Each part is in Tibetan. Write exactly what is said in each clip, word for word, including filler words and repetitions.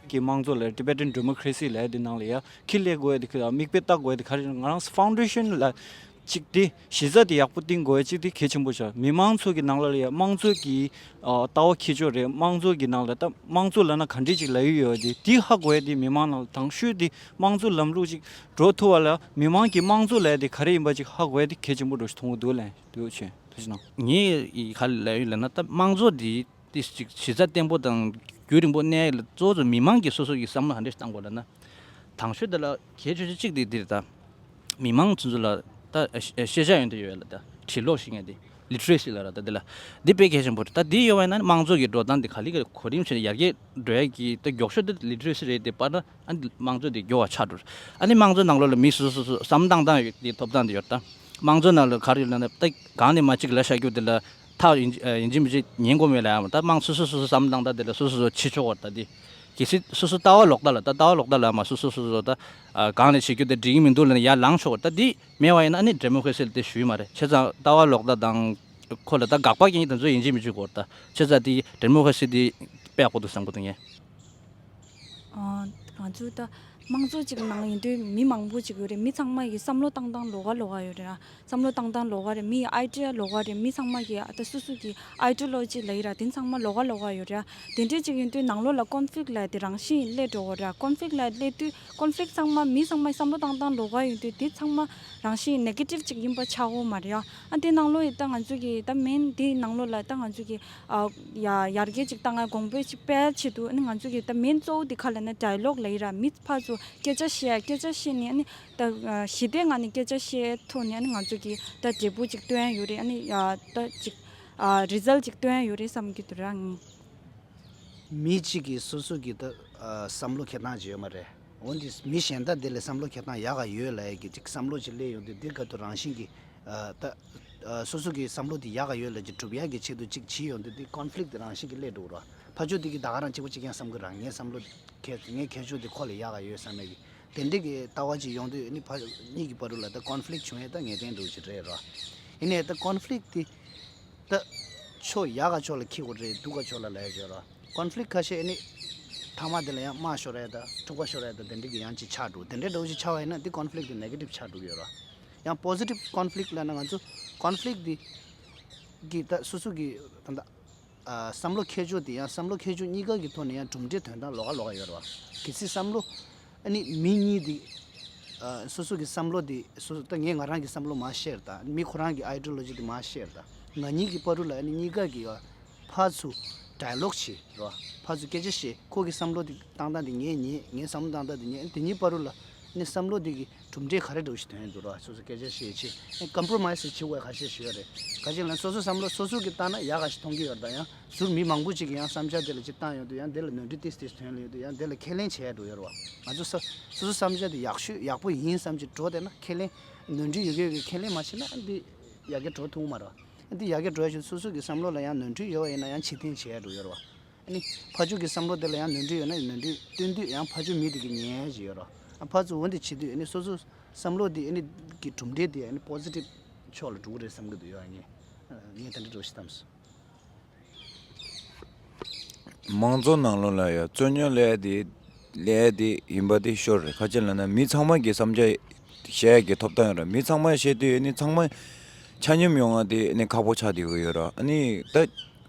གི་དམངས་གཙོ་ལ་Tibetan Democracy་ལ་དེ་ནང་ལ་ཡ་ཁྱི་ལས་དགོས་དེ་མིག་དཔེ་ལྟ་དགོས་དེ་ག་རེ་ང་རང་Foundation་ལ་གཅིག་དེ་གཞི་རྩ་དེ་ཡག་པོ་བཏིང་དགོས་གཅིག་དེ་གལ་ཆེན་པོ་ཆགས། མི་མང་ཚོ་གི་ནང་ལ་ཡ་དམངས་གཙོ་གི་ལྟ་བ་འཁྱེར་ཕྱོགས་རེད། དམངས་གཙོ་གི་ནང་ལ་ད་དམངས་གཙོ་ལབ་ན་ག་འདྲས་ཅིག་ལབ་ཡོད་དེ་དེ་ཧ་གོ་ཡ་དེ་མི་མང་ནང་ལ་དང་ཤོས་དེ་དམངས་གཙོ་ལམ་ལུགས་ཅིག་འགྲོ་ཐུབ་པ་ལ་མི་མང་གི་དམངས་གཙོ་ལབ་ཡ་དེ་ག་རེ་ཡིན་པ་ཅིག་ཧ་གོ་ཡ་དེ་གལ་ཆེན་པོ་འགྲོ་ཞིག་མཐོང་གི་འདུག་ལན་དུ་ཆེ་ཐུགས་རྗེ་གནང་། ངས་ག་ལབ་ཡོད་ལབ་ན་ད་དམངས་གཙོ་དེ། དེ་གཅིག་གཞི་རྩ་བརྟན་པོ་དང་རྒྱུན་རིང་པོ་གནས་ཡ་ལ་གཙོ་བོ་མི་མང་གིས་སོ་སོ་གི་བསམ་བློ་ག་འདྲས་བཏང་དགོས་ལབ་ན། དང་ཤོས་དེ་ལ་གལ་ཆེ་ཤོས་གཅིག་དེ་འདིར་ད། མི་མང་ཚོ་ཚོ་ལ་ད་ཤེས་བྱ་ཡོན་ཏན་ཡོད་ལ་ད་བྲིས་ཀློག་ཤེས་མཁན་དེ་Literacy་ལ་ར་ད་དེ་ལ་འདི་དཔེ་གལ་ཆེན་པོ་རེད། ད་འདི་ཡོད་པ་ཡིན་ན་དམངས་གཙོ་གི་འགྲོ་སྟངས་དེ་ག་ལེ་ག་ལེ་གོ་རིམ་བྱས་ནས་ཡར་རྒྱས་འགྲོ་ཡ་གི་ད་མགྱོགས་ཤོས་དེ་Literacy་རེད། དེ་པར་ན་ཨ་ནི་དམངས་གཙོ་དེ་མགྱོགས་པ་ཆགས་འགྲོ། ཨ་ནི་དམངས་གཙོ་ནང་ལོགས་ལ་མི་སོ་སོ་སོ་བསམ་བཏང་སྟངས་ཡོད་དེ་ཐོབ་ཐང་དེ་ཡོད་ད། དམངས་གཙོ་ནང་ལ་ག་རེ་ཡོད་ལབ་ན་ད་གང་ནས་མ་གཅིག་ལ་བཞག་རྒྱུ་དེ་ལ། ཐག་ཡིན་ཡིན་གཅིག་མིན་གཅིག་ཉན་དགོས་མེད་ལ་ཡང་ད་དམངས་སོ་སོ་སོ་སོ་བསམ་བློ་བཏང་སྟངས་དེ་ལ་སོ་སོ་སོ་བྱེད་ཆོག་གོ་ད་དེ། གལ་སྲིད་སོ་སོ་ལྟ་བ་ལོག་ལྟ་ལ་ད་ལྟ་བ་ལོག་ལྟ་ལ་མ་སོ་སོ་སོ་སོ་ད་གང་ནས་བྱེད་རྒྱུ་དེ་འགྲིག་གི་མི་འདུག་ལབ་ནས་ཡར་ལངས་ཆོག་གོ་ད་དེ་མེད་པ་ཡིན་ན་ཨ་ནི་Democracy་ལ་དེ་ཞུ་ཡི་མ་རེད། བྱས་ཙང་ལྟ་བ་ལོག་ལྟ་དང་ཁོ་ལ་ད་དགག་པ་གི་ཡིན་དེ་ཚོ་ཡིན་གཅིག་མིན་གཅིག་གོ་ད་བྱས་ཙང་དེ་Democracy་དེ་དཔེ་ཡག་པོ་འདུག་བསམ་གི་འདུག་ངས། ང་ཚོ་ད་དམངས་གཙོ་ཅིག་ནང་ཡིན་དུས་མི་མང་པོ་ཅིག་ཡོད་རེད། མི་ཚང་མ་གི་བསམ་བློ་བཏང་སྟངས་ལོགས་ཀ་ལོགས་ཀ་ཡོད་རེད། བསམ་བློ་བཏང་སྟངས་ལོགས་ཀ་རེད། མི་ཡི་Idea་ལོགས་ཀ་རེད། མི་ཚང་མ་གི་ད་སོ་སོ་གི་Ideology་ལ་ཡི་ར་དེ་ཚང་མ་ལོགས་ཀ་ལོགས་ཀ་ཡོད་རེད། དེ་འདྲས་ཅིག་ཡིན་དུས་ནང་ལོགས་ལ་Conflict་ལ་དེ་རང་བཞིན་སླེབས་འགྲོ་གི་རེད། Conflict་ལ་སླེབས་དུས་Conflict་ཚང་མ་མི་ཚང་མ་བསམ་བློ་བཏང་སྟངས་ལོགས་ཀ་ཡིན་དུས་དེ་ཚང་མ་རང་བཞིན་Negative་ཅིག་ཡིན་པ་ཆགས་འོ་མ་རེད་ཡ། ཨ་དེ་ནང་ལོགས་ཡི་ད་ང་ཚོ་གི་ད་Main་དེ་ནང་ལོགས་ལ་ད་ང་ཚོ་གི་ཡ་ཡར་རྒྱས་ཅིག་བཏང་ཡ་གོང་འཕེལ་ཅིག་སྤེལ་ཆེད་དུ་ཨ་ནི་ང་ཚོ་གི་ད་Main་གཙོ་བོ་དེ་ག་ལབ་ན་Dialogue་ལབ་ཡི་ར། མི་ཕར་ཚུར་སྐད་ཆ་བཤད་ཡ། སྐད་ཆ་བཤད་ནས་ཨ་ནི་ད་ཞི་བདེ་ངང་ནས་སྐད་ཆ་བཤད་ཐོག་ནས་ཨ་ནི་ང་ཚོ་གི་ད་འབྲས་བུ་ཅིག་སྟོན་ཡ་ཡོད་རེད། ཨ་ནི་ཡ་ད་ཅིག་Result་ཅིག་སྟོན་ཡ་ཡོད་རེད་བསམ་གྱི་འདུག་ར། ངས། མི་གཅིག་གིས་སོ་སོ་གི་ད་བསམ་བློ་འཁྱེར་སྟངས་ཅིག་ཡོད་མ་རེད། འོན་ཏེ་མི་གཞན་དག་དེ་ལ་བསམ་བློ་འཁྱེར་སྟངས་ཡག་ག་ཡོད་ལབ་ཡ་གི་ཅིག་བསམ་བློ་ཅིག་སླེབས་ཡོང་དུས་དེ་ག་དུས་རང་བཞིན་གྱི་ད་སོ་སོ་གི་བསམ་བློ་དེ་ཡག་ག་ཡོད་ལབ་ཅིག་སྒྲུབ་ཡ་གི་ཆེད་དུ་ཅིག་བྱེད་ཡོང་དུས་དེ་Conflict་དེ་རང་བཞིན་གྱི་སླེབས་འགྲོ་གི་རེད། ཕར་ཕྱོགས་དེ་གི་ད་ག་རང་གཅིག་པ་གཅིག་རྐྱང་བསམ་གི་རེད། ངའི་བསམ་བློ་ཁྱེད་ངའི་ཁྱད་ཆོས་དེ་ཁོ་ལ་ཡག་ག་ཡོད་བསམ་ཡ་གི་དེ་འདྲ་གི་ལྟ་བ་ཅིག་ཡོང་དུས་ནི་ཕར་གཉིས་ཀྱི་བར་དུ་ལ་ད་Conflict་བྱུང་ཡ་ད་ངེས་གཏན་འགྲོ་གི་རེད་ར། ཡིན་ནའི་ད་Conflict་དེ་ད་ཕྱོགས་ཡག་ག་ཕྱོགས་ལ་འཁྱེར་དགོས་རེད། སྡུག་ག་ཕྱོགས་ལ་ལབ་ཡ་ཅིག་ཡོད་ར། Conflict་ཁ་ཤས་ནི་མཐའ་མ་དེ་ལ་ཡང་དམག་ཤོར་ཡ་ད་འཁྲུག་པ་ཤོར་ཡ་ད་དེ་འདྲ་གི་ཡང་ཅིག་ཆགས་འགྲོ། དེ་འདྲ་འདྲ་བོ་ཅིག་ཆགས་པ་ཡིན་ན་དེ་Conflict་དེ་Negative་ཆགས་འགྲོ་གི་ཡོད་ར། ཡང་Positive་Conflict་ལབ་ན་ང་ཚོ་Conflict་དེ་གི་ད་སོ་སོ་གི་ད་ད་ཨ་བསམ་བློ་འཁྱེར་ཕྱོགས་དེ་ཡང་བསམ་བློ་འཁྱེར་ཕྱོགས་གཉིས་ཀ་གི་ཐོག་ནས་ཡང་གྲུབ་འབྲས་དོན་དག་ལོགས་ཀ་ལོགས་ཀ་ཡོད་རེད་བ། གལ་སྲིད་བསམ་བློ་ཨ་ནི་མི་གཉིས་དེ་ཨ་སོ་སོ་གི་བསམ་བློ་དེ་སོ་སོ་ད་ངས་ང་རང་གི་བསམ་བློ་མར་བཤད་རེད། ད་མི་ཁོ་རང་གི་Ideology་དེ་མར་བཤད་རེད། ད་ང་གཉིས་ཀྱི་བར་དུ་ལ་ཨ་ནི་གཉིས་ཀ་གི་ཨ་ཕར་ཚུར་Dialogue་བྱེད་རེད་བ། ཕར་ཚུར་སྐད་ཆ་བཤད། ཁོ་གི་བསམ་བློ་དེ་བཏང་སྟངས་དེ་ངས་ཉན། ངའི་བསམ་བློ་བཏང་སྟངས་དེ་ཉན། དེ་གཉིས་བར་དུ་ལ་ཨ་ནི་བསམ་བློ་དེ་གི་གྲུབ་འབྲས་ག་རེ་འདྲ་བོ་ཞིག་ཐོན་ཡོད་འདུག་ར། སོ་སོ་སྐད་ཆ་བཤད་ཆེད་Compromise་བྱེད་དགོས་ཁ་ཤས་ཞིག་ཡོད་རེད། ག་ཅི་ལབ་ན་སོ་སོ་བསམ་བློ་སོ་སོ་གིས་བཏང་ན་ཡག་ག་ཞིག་མཐོང་གི་ཡོད་རེད། ད་ཡང་ཟུར་མི་མང་པོ་ཅིག་གིས་ཡང་བསམ་འཆར་དེ་ལ་ཅིག་བཏང་ཡོང་དུས་ཡང་དེ་ལ་ནོར་འཁྲུལ་ཏིས་ཏིས་ཐོན་ཡོང་དུས་ཡང་དེ་ལ་ཁས་ལེན་བྱེད་ཡ་འགྲོ་ཡོད་རེད་བ། ང་ཚོ་སོ་སོ་སོ་བསམ་འཆར་དེ་ཡག་ཤོས་ཡག་པོ་ཡིན་བསམ་ཅིག་འགྲོ་བསྡད་ན་ཁས་ལེན་ནོར་འཁྲུལ་ཡོད་གི་ཡོད་གི་ཁས་ལེན་མ་བྱས་ན་འདི་ཡར་རྒྱས་འགྲོ་ཐུབ་མ་རེད་བ། འདི་ཡར་རྒྱས་འགྲོ་ཡ་ཞིག་སོ་སོ་གི་བསམ་བློ་ལ་ཡང་ནོར་འཁྲུལ་ཡོད་པ་ཡིན་ན་ཡང་ཕྱིར་འཐེན་བྱེད་ཡ་འགྲོ་ཡོད་རེད་བ། ཨ་ནི་ཕར་ཕྱོགས་ཀྱི་བསམ་བློ་དེ་ལ་ཡང་ནོར་འཁྲུལ་ཡོད་ན་ནོར་འཁྲུལ་སྟོན་དུས་ཡང་ཕར་ཕྱོགས་མི་དེ་གི་ཉན་ཡ་ཞིག་ཡོད་རེད། ཨ་ཕར་ཚུར་འོ་འདི་བྱེད་དུས་ཨ་ནི་སོ་སོ་བསམ་བློ་དེ་ཨ་ནི་གི་གྲུབ་འབྲས་དེ་ཨ་ནི་Positive་ཕྱོགས་ལ་འགྲོ་གི་རེད་བསམ་གི་འདུག་ཡོད། ཨ་ངས་ངས་དེ་འདྲ་འགྲོ་ཞིག་བསམ་སོང་། དམངས་གཙོ་ནང་ལོགས་ལ་ཡང་རྩོད་རྙོག་ལས་དེ་ལས་དེ་ཡིན་པ་དེ་ཤོར་རེད། ཁ་ཅིག་ལབ་ན་མི་ཚང་མ་གི་བསམ་འཆར་བཤད་ཡ་གི་ཐོབ་ཐང་ཡོད་རེད། མི་ཚང་མ་བཤད་དུས་ཨ་ནི་ཚང་མ་ཆ་སྙོམས་ཡོང་བ་དེ་ཨ་ནི་ཁག་པོ་ཆགས་བསྡད་ཀྱི་ཡོད་རེད། ཨ་ནི་ད་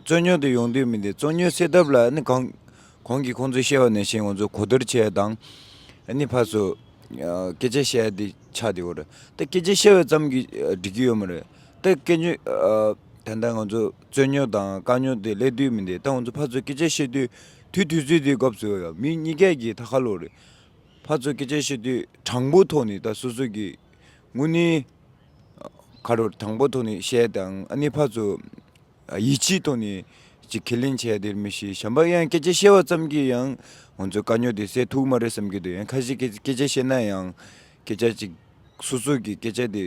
རྩོད་རྙོག་དེ་ཡོང་དུས་མི་དེ་རྩོད་རྙོག་སེལ་ཐབས་ལ་ཨ་ནི་གང་གོང་གི་ཁོང་ཚོས་བཤད་པ་ནང་བཞིན་ང་ཚོ་གོ་བསྡུར་བྱས་དང་ཨ་ནི་ཕར་ཚུར་སྐད་ཆ་བཤད་ཡ་དེ་ཆགས་བསྡད་ཡོད་རེད། ད་སྐད་ཆ་བཤད་པ་ཙམ་གྱིས་འགྲིག་གི་ཡོད་མ་རེད། ད་སྐད་ཆ་ད་ལྟ་ང་ཚོ་རྩོད་རྙོག་དང་དཀའ་རྙོག་དེ་སླེབས་དུས་མི་འདི་ད་ང་ཚོ་ཕར་ཚུར་སྐད་ཆ་བཤད་དུས་དུས་དུས་ཚོད་དེའི་སྐབས་སུ་ཡང་མི་གཉིས་ཀས་ཀྱི་ད་ཁ་ལོ་རེད། ཕར་ཚུར་སྐད་ཆ་བཤད་དུས་དྲང་པོ་ཐོག་ནས་ད་སོ་སོ་གི་དངོས་གནས་ཁ་ལོ་དྲང་པོ་ཐོག་ནས་བཤད་དང་ཨ་ནི་ཕར་ཚུར་ཡིད་ཆེས་ཐོག་ནས་ཅིག་ཁས་ལེན་བྱས་དེར་མི་ཤེས། གཞན་པ་ཡང་སྐད་ཆ་བཤད་པ་ཙམ་གྱིས་ཡང་ང་ཚོའི་དཀའ་རྙོག་དེ་སེལ་ཐུབ་མ་རེད་བསམ་གྱི་འདུག་ཡང་ཁ་ཤས་སྐད་སྐད་ཆ་བཤད་ན་ཡང་སྐད་ཆ་ཅིག་སོ་སོ་གི་སྐད་ཆ་དེ་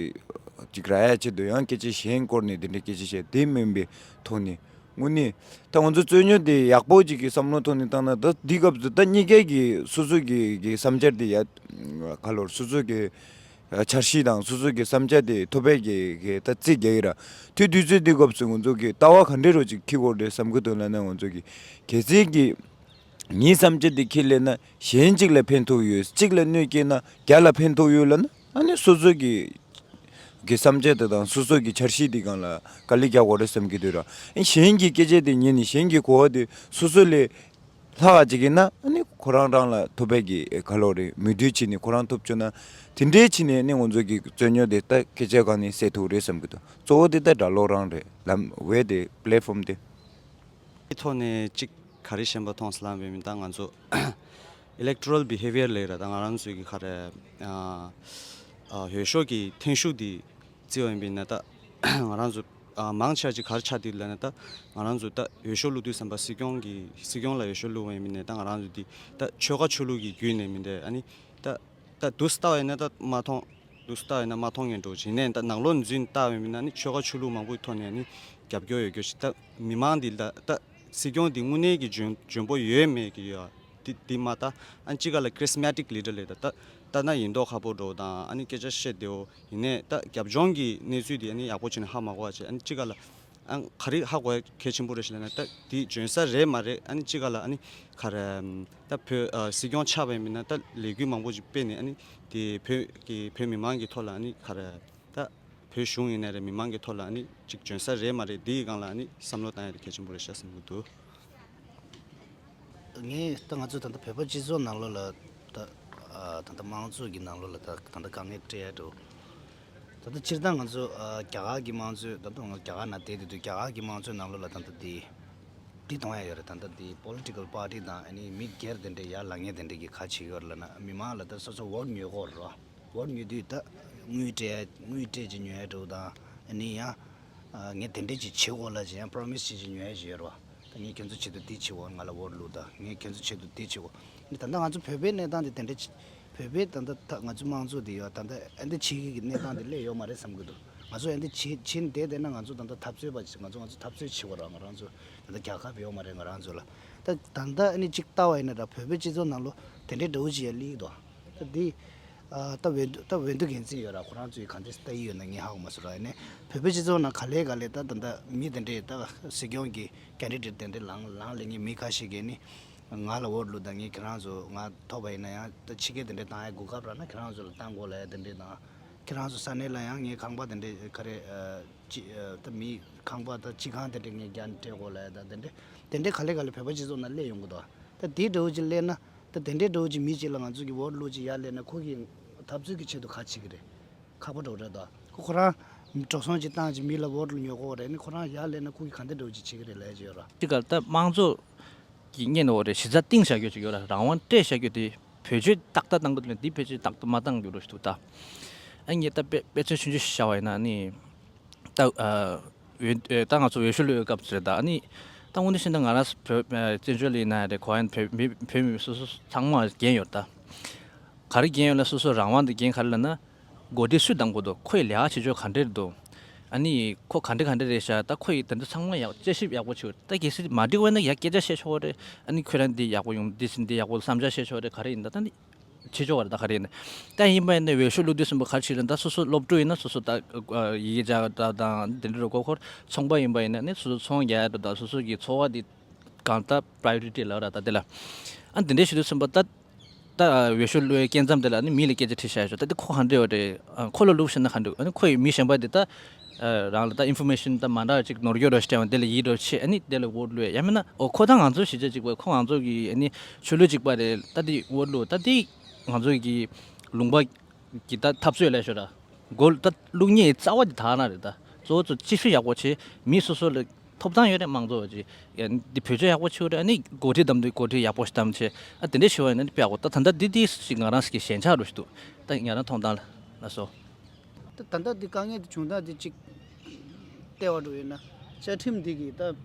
ཅིག་རག་ཡ་ཆེད་དུ་ཡང་སྐད་ཆ་གཞན་བསྐོར་ནས་དེ་འདྲའི་སྐད་ཆ་བཤད་དེ་མིན་པའི་ཐོག་ནས་དངོས་གནས་ད་ང་ཚོ་རྩོད་རྙོག་དེ་ཡག་པོ་ཅིག་གི་བསམ་བློ་ཐོག་ནས་བཏང་ན་ད་འདི་སྐབས་སུ་ད་གཉིས་ཀའི་གི་སོ་སོ་གི་གི་བསམ་འཆར་དེ་ཡ་ག་ལོར་སོ་སོ་གི་འཆར་གཞི་དང་སོ་སོ་གི་བསམ་འཆར་དེ་ཐོབ་པའི་གི་གི་ད་རྩིས་རྒྱག་གི་ར། དུས་དུས་ཚོད་འདི་སྐབས་སུ་ང་ཚོ་གི་ལྟ་བ་ག་འདྲ་རོ་ཅིག་འཁྱེར་དགོས་རེད་བསམ་གི་འདུག་ལབ་ན་ང་ཚོ་གི་གལ་སྲིད་གི་ ངའི་བསམ་འཆར་འདི་ཁྱེར་ལེན་ན་གཞན་གཅིག་ལ་ཕན་ཐོགས་ཡོད། གཅིག་ལ་གནོད་སྐྱེལ་ན་བརྒྱ་ལ་ཕན་ཐོགས་ཡོད་ལབ་ན། ཨ་ནི་སོ་སོ་གི་གི་བསམ་འཆར་དེ་དང་སོ་སོ་གི་འཆར་གཞི་དེ་སྒང་ལ་དཀའ་ལས་རྒྱག་དགོས་རེད་བསམ་གྱི་འདུག་ར། ཨ་གཞན་གྱི་སྐད་ཆ་དེ་ཉན་ནས་གཞན་གྱི་གོ་བ་དེ་སོ་སོ་ལས་ལྷག་ག་ཅིག་ཡིན་ན། ཨ་ནི་ཁོ་རང་རང་ལ་ཐོབ་པའི་གི་ག་ལོ་རེད། མོས་མཐུན་བྱས་ནས་ཁོ་རང་ཐོབ་བཅུག་ན། དེ་འདྲའི་བྱས་ནས་ཨ་ནི་ང་ཚོ་གི་རྩོད་རྙོག་དེ་ད་སྐད་ཆ་སྒང་ནས་སེལ་ཐུབ་རེད་བསམ་གྱི་འདུག། གཙོ་བོ་དེ་ད་སྒྲ་སློབ་རང་རེད། ལམ་བས་དེ་པི་ལེ་ཕོམ་དེ། དེ་ཐོག་ནས་གཅིག་ག་རེ་ཞན་པ་མཐོང་སོང་ལབ་པ་ཡིན་ན། ད་ང་ཚོ་electoral behavior ལབ་ར། ད་ང་རང་ཚོའི་གི་ག་རེ། ཨ་ཨ་འོས་ཤོག་གི་ཐེངས་ཤུགས་དེ་བརྩི་བ་ཡིན་པ་ཡིན་ན། ད་ང་རང་ཚོ་ཨ་མང་ཆེ་བ་ཅིག་ག་རེ་ཆགས་འདུག་ལབ་ན། ད་ང་རང་ཚོ་ད་འོས་ཤོག་བླུག་དུས་ཙམ་པ་སྲིད་སྐྱོང་གི་སྲིད་སྐྱོང་ལ་འོས་ཤོག་བླུག་པ་ཡིན་པ་ཡིན་ན། ད་ང་རང་ཚོ་འདི་ད་ཆོལ་ཁ་ཆོས་ལུགས་ཀྱི་བརྒྱུད་ནས་མི་འདྲ། ཨ་ནི་ད་ད་འདུག་སེ་ལྟ་བ་ཡིན་ན་ད་མ་མཐོང་། འདུག་སེ་ལྟ་བ་ཡིན་ན་མ་མཐོང་མཁན་འདྲ་བོ་ཅིག་ཡིན་ནའི། ད་ནང་ལོགས་འཛུལ་ནས་ལྟ་བ་ཡིན་ན་ནི་ཆོལ་ཁ་ཆོས་ལུགས་མང་པོའི་ཐོག་ནས་ནི་རྒྱབ་སྐྱོར་ཡོད་རྒྱུ་ཞིག། ད་མི་མང་འདི་ལ་ད་སྲིད་སྐྱོང་འདི་དངོས་གནས་ཀྱི་འཇོན་འཇོན་པོ་ཡོད་མེད་ཀྱི་ཡ་འདི་འདི་མ་ལྟ། ཨ་ནི་གཅིག་ག་ལ་charismatic leader ལབ། ད་ད་ལྟ་ན་ཡིན་མདོག་ཁ་པོ་འདྲ་བོ་དང་། ཨ་ནི་སྐད་ཆ་བཤད་བདེ་བོ་ཡིན་ནའི། ད་རྒྱབ་ལྗོངས་ཀྱི་གནས་ཚུལ་འདི་ཨ་ནི་ཡག་པོ་བྱས་ནས་ཧ་མ་གོ་བ་བྱས། ཨ་ནི་གཅིག་ག་ལ་ཨ་ག་རེ་ཧ་གོ་ཡ་གལ་ཆེན་པོ་རེད་ཞེས་ལབ་ན། ད་འདི་འཇོན་ས་རེད་མ་རེད། ཨ་ནི་གཅིག་ག་ལ་ཨ་ནི་ག་རེ། ད་བོད་ཨ་སྲིད་སྐྱོང་ཆགས་པ་ཡིན་ན་ད་ལས་འགུལ་མང་པོ་ཅིག་སྤེལ་ནས། ཨ་ནི་དེ་བོད་ཀྱི་བོད་མི་མང་གི་ཐོག་ལ་ཨ་ནི་ག་རེ། ད་བོད་གཞུང་ཡིན་ན་རེད། མི་མང་གི་ཐོག་ལ་ཨ་ནི་ཅིག་འཇོན་ས་རེད་མ་རེད། འདིའི་སྒང་ལ་ཨ་ནི་བསམ་བློ་བཏང་ཡ་དེ་གལ་ཆེན་པོ་རེད་ཤག་བསམ་གྱི་འདུག། ངས་ད་ང་ཚོ་ད་ལྟ་བོད་པ་སྤྱི་ཚོགས་ནང་ལོགས་ལ་ད་ཨ་ད་ལྟ་དམངས་གཙོ་གི་ནང་ལོགས་ལ་ད་ད་ལྟ་དཀའ་ངལ་འཕྲད་ཡ་འདྲ་བོ། ད་ལྟ་སྤྱིར་བཏང་ང་ཚོ་ཨ་རྒྱ་གར་གྱི་དམངས་གཙོ། ད་ལྟ་ང་རྒྱ་གར་ནང་བསྡད་དུས་རྒྱ་གར་གྱི་དམངས་གཙོའི་ནང་ལོགས་ལ་ད་ལྟ་འདི་འདི་མཐོང་ཡ་ཡོད་རེད། ད་ལྟ་འདི་political party དང་ཨ་ནི་མི་སྒེར་དེ་འདྲས་ཡར་ལངས་མཁན་དེ་འདྲས་ཀྱིས་ག་བྱེད་ཀྱི་ཡོད་རེད་ལབ་ན། མི་མང་ལ་ད་སོ་སོ་ཝོཊ་ཉོ་གི་ཡོད་རེད་བ། ཝོཊ་ཉོ་དུས་ད་དངུལ་སྤྲད་དངུལ་སྤྲད་ཅིག་ཉོ་ཡ་འདྲ་བོ་དང་། ཨ་ནི་ཡང་ཨ་ངས་དེ་འདྲས་ཅིག་བྱེད་དགོས་ལབ་ཅིག་ཡང་པོ་རོ་མི་སི་ཅིག་ཅིག་ཉོ་ཡ་ཅིག་ཡོད་རེད་བ། ད་ངས་ཁྱེད་ཚོ་ཆེད་དུ་འདི་བྱེད་དགོས། ང་ལ་ཝོཊ་བླུགས་དང་། ངས་ཁྱེད་ཚོ་ཆེད་དུ་འདི་བྱེད་དགོས། ནི་ད་ལྟ་ང་ཚོ་བོད་པའི་གནས་སྟངས་དེ་དེ་འདྲས་ཅིག། བོད་པའི་ད་ལྟ་ད་ང་ཚོའི་དམངས་གཙོ་དེ་ཡོད། ད་ལྟ་ཨ་འདི་བྱེད་ཀྱི་གི་གནས་སྟངས་དེ་སླེབས་ཡོད་མ་རེད་བསམ་གྱི་འདུག། ང་ཚོ་ཨ་འདི་བྱེད་བྱེད་བསྡད་བསྡད་ན་ང་ཚོ་ད་ལྟ་འཐབ་རྩོད་པ་ཅིག། ང་ཚོ་ང་ཚོ་འཐབ་རྩོད་བྱེད་དགོས་རེད། ང་རང་ཚོ་ད་ལྟ་རྒྱལ་ཁབ་ཡོད་མ་རེད་ང་རང་ཚོ་ལ། ད་ད་ལྟ་ཨ་ནི་ཅིག་ལྟ་བ་ཡིན་ན་ད་བོད་པའི་སྤྱི་ཚོགས་ནང་ལོགས་དེ་འདྲའི་འདྲ་བོ་ཅིག་ཡ་སླེབས་ཀྱི་འདུག། ད་འདི་ཨ་ད་འོས་བསྡུ་ད་འོས་བསྡུ་འགན་འཛིན་ཡོད་ར། ཁོ་རང་ཚོས་ག་འདྲས་ལྟ་ཡི་ཡོད་ན་ངས་ཧ་གོ་མ་སོང་ར། ཡིན་ནའི་བོད་པའི་སྤྱི་ཚོགས་ནང་ག་ལེ་ག་ལེ་ད་ད་ལྟ་མི་དེ་འདྲས་ད་སྲིད་སྐྱོང་གི་ཀེན་ཌི་ཌེཊ་དེ་འདྲས་ལངས་ལངས་སླེབས་མཁན་མི་ཁ་ཤས་ཀྱིས་ནི་ང་ལ་ཝོཊ་བླུགས་དང་། ངས་ཁྱེད་རང་ཚོ་ང་ཐོབ་པ་ཡིན་ན་ཡང་ད་ཕྱི་རྒྱལ་དེ་འདྲས་བཏང་ཡ་གོ་སྐབས་རག་ན་ཁྱེད་རང་ཚོ་ལ་བཏང་དགོས་ལབ་ཡ་དེ་འདྲས་དང་། ཁྱེད་རང་ཚོ་ས་གནས་ལ་ཡང་ངའི་ཁང་པ་དེ་འདྲས་ག་རེ་ཨ་ཅི་ཨ་ད་མིའི་ཁང་པ་ད་སྤྱི་ཁང་དེ་འདྲས་ངས་རྒྱ་ནས་སྤྲད་དགོས་ལབ་ཡ་ད་དེ་འདྲས་དེ་འདྲས་ག་ལེ་ག་ལེ་བོད་པ་སྤྱི་ཚོགས་ནང་སླེབས་ཡོང་གི་འདུག། ད་དེ་འདྲ་བོ་ཅིག་སླེབས་ན། ད་དེ་འདྲའི་འདྲ་བོ་ཅིག་མི་གཅིག་ལ་ང་ཚོ་གི་ཝོཊ་བླུགས་ཅིག་ཡར་སླེབས་ན་ཁོ་གི་འཐབ་རྩོད་ཀྱི་ཆེད་དུ་ག་བྱེད་ཀྱི་རེད། ཁག་པོ་འདྲ་བོ་རེད་དོ། ཁོ་ཁོ་རང་འགྲོ་སོང་ཅིག་བཏང་ཅིག་མི་ལ་ཝོཊ་ཉོ་དགོས་རེད་ནི། ཁོ་རང་ཡར་སླེབས་ན་ཁོ་གི་ག་འདྲ་འདྲ་བོ་ཅིག་བྱེད་ཀྱི་རེད་ལབ་ཀྱི་ཡོད་ར། དེ་ག་ལ་ད་དམངས་གཙོ་གི་སྔོན་ནས་འོ་རེད། གཞི་རྩ་བཏིང་བཞག་རྒྱུ་ཅིག་ཡོད་ར། རང་དབང་སྤྲད་བཞག་རྒྱུ་དེ་བེད་སྤྱོད་ཏག་ཏག་བཏང་གི་འདུག་ལ། འདི་བེད་སྤྱོད་ཏག་ཏག་མ་བཏང་རྒྱུ་འདྲ་ཞིག་འདུག་ད། ཨ་ངས་ད་དཔེ་དཔེ་མཚོན་ཆུང་ཆུང་ཞིག་བཞག་པ་ཡིན་ན་ནི། ད་ཨ་འོས་ཨེ་ད་ང་ཚོ་འོས་ཤོག་བླུགས་ཡོད་སྐབས་རེད་ད། ཨ་ནི་ད་དངོས་གནས་བཤད་ན་ང་རང་བོད་ཨ་བཙན་བྱོལ་ལ་ཡིན་ན་རེད། ག་པར་ཡིན་ན་བོད་མི་བོད་མི་སོ་སོ་ཚང་མ་འགན་ཡོད་ད། ག་རེ་འགན་ཡོད་ལབ། སོ་སོ་རང་དབང་དེ་འགན་ག་རེ་ལབ་ན། འགོ་ཁྲིད་སུས་གདམ་དགོས་འདུག། ཁོ་ཡི་ལས་ཀ་བྱེད་ཕྱོགས་ག་འདྲས་འདུག། ཨ་ནི་ཁོ་ག་འདྲས་ག་འདྲས་རེད་ཤག། ད་ཁོ་ཡི་དེ་འདྲ་ཚང་མ་ཡག་དཔྱད་ཞིབ་ཡག་པོ་བྱེད། ད་གལ་སྲིད་མ་འགྲིག་པ་ཡིན་ན་ཡ་སྐད་ཆ་བཤད་ཆོག་རེད། ཨ་ནི་ཁྱོད་རང་འདི་ཡག་པོ་ཡོང་འདི་ཟིན་འདི་ཡག་པོ་བསམ་འཆར་བཤད་ཆོག་རེད། ག་རེ་ཡིན་ད་ད་འདི། བྱེད་ཆོག་པ་རེད། ད་ག་རེ་ཡིན་ན། ད་ཡིན་པ་ཡིན་ན་འོས་ཤོག་བླུགས་དུས་ཙམ་པ་ག་རེ་བྱེད་རེད། ད་སོ་སོ་སློབ་ཕྲུག་ཡིན་ན་སོ་སོ་ད་ཡིག་ཆ་འདྲ་དང་དེ་འདྲ་རུ་གོ་ཁོར། ཚོང་པ་ཡིན་པ་ཡིན་ན་ནི་སོ་སོ་ཚོང་རྒྱག་ཡ་འདྲ་དང་། སོ་སོ་གི་འཚོ་བ་འདི་གང་ལྟར་པ་རའི་ཡོ་རི་ཊི་ལབ་ར། ད་དེ་ལ་ཨ་འདི་འདྲ་བྱེད་དུས་ཙམ་པ་ད་ད་འོས་ཤོག་བླུགས་ཡའི་སྐས་མཚམས་དེ་ལ་ནི་མི་ལ་སྐད་ཆ་དྲིས་བྱ་ཡ་ཤོག། ད་འདི་ཁོ་ག་འདྲ་ཡོད་རེད། ཁོ་ལ་བླུགས་ཤེས་ན་ག་འདྲ། ཨ་ནི་ཁོ་ཡི་མི་གཞན་པ་འདི་ད་རང་ལ་ད་ཨིན་ཕོར་མེ་ཤན་ད་མ་འདྲ་བ་ཅིག་ནོར་འཁྱོག་འདྲ་ཞིག་སྤྲད་པ་འདི་ལ་ཡིད་འགྲོ་ཆེ། ཨ་ནི་དེ་ལ་ཝོཊ་བླུགས་ཡ། ཡང་མིན་ན་ཨོ་ཁོ་ད་ང་ཚོ་གཞིས་ཆགས་གཅིག་པ། ཁོ་ང་ཚོ་གི་ཨ་ནི་ཆོས་ལུགས་གཅིག་པ་རེད། ད་འདི་ཝོཊ་བླུགས། ད་འདི་ང་ཚོ་གི་ལུང་པ་གི་ད་འཐབ་རྩོད་ལས་ཤོར་ར། མགོ་ད་བླུགས་མཁན་རྩ་བ་འདི་དག་ན་རེད། ད་གཙོ་བོ་གཙོ་སྤྱི་སྤྱོད་ཡག་པོ་བྱེད། མི་སོ་སོ་ལ་ཐོབ་ཐང་ཡོད་རེད། དམངས་གཙོ་བ་ཅིག་ཡ་འདི་བེད་སྤྱོད་ཡག་པོ་བྱེད་རེད། ཨ་ནི་འགོ་ཁྲིད་བདམས་དུས་འགོ་ཁྲིད་ཡག་པོ་ཞིག་བདམས་བྱེད། ཨ་དེ་འདྲ་ཞུ་བ་ཡིན་ན་དཔེ་ཡག་པོ། ད་ད་ལྟ་འདི་འདི་ཞིག་ང་རང་ཞིག་གི་ཞན་ཆ་རུ་ཞིག་འདུག། ད་ང་རང་མཐོང་སྟངས་ལ་ལ་སོ། ད་ད་ལྟ་འདི་དཀའ་ངལ་འདི་བྱུང་སྟངས་འདི་གཅིག་ལྟེ་བ་འགྲོ་ཡོད་ན། བཅའ་ཁྲིམས་འདི་གི་ད་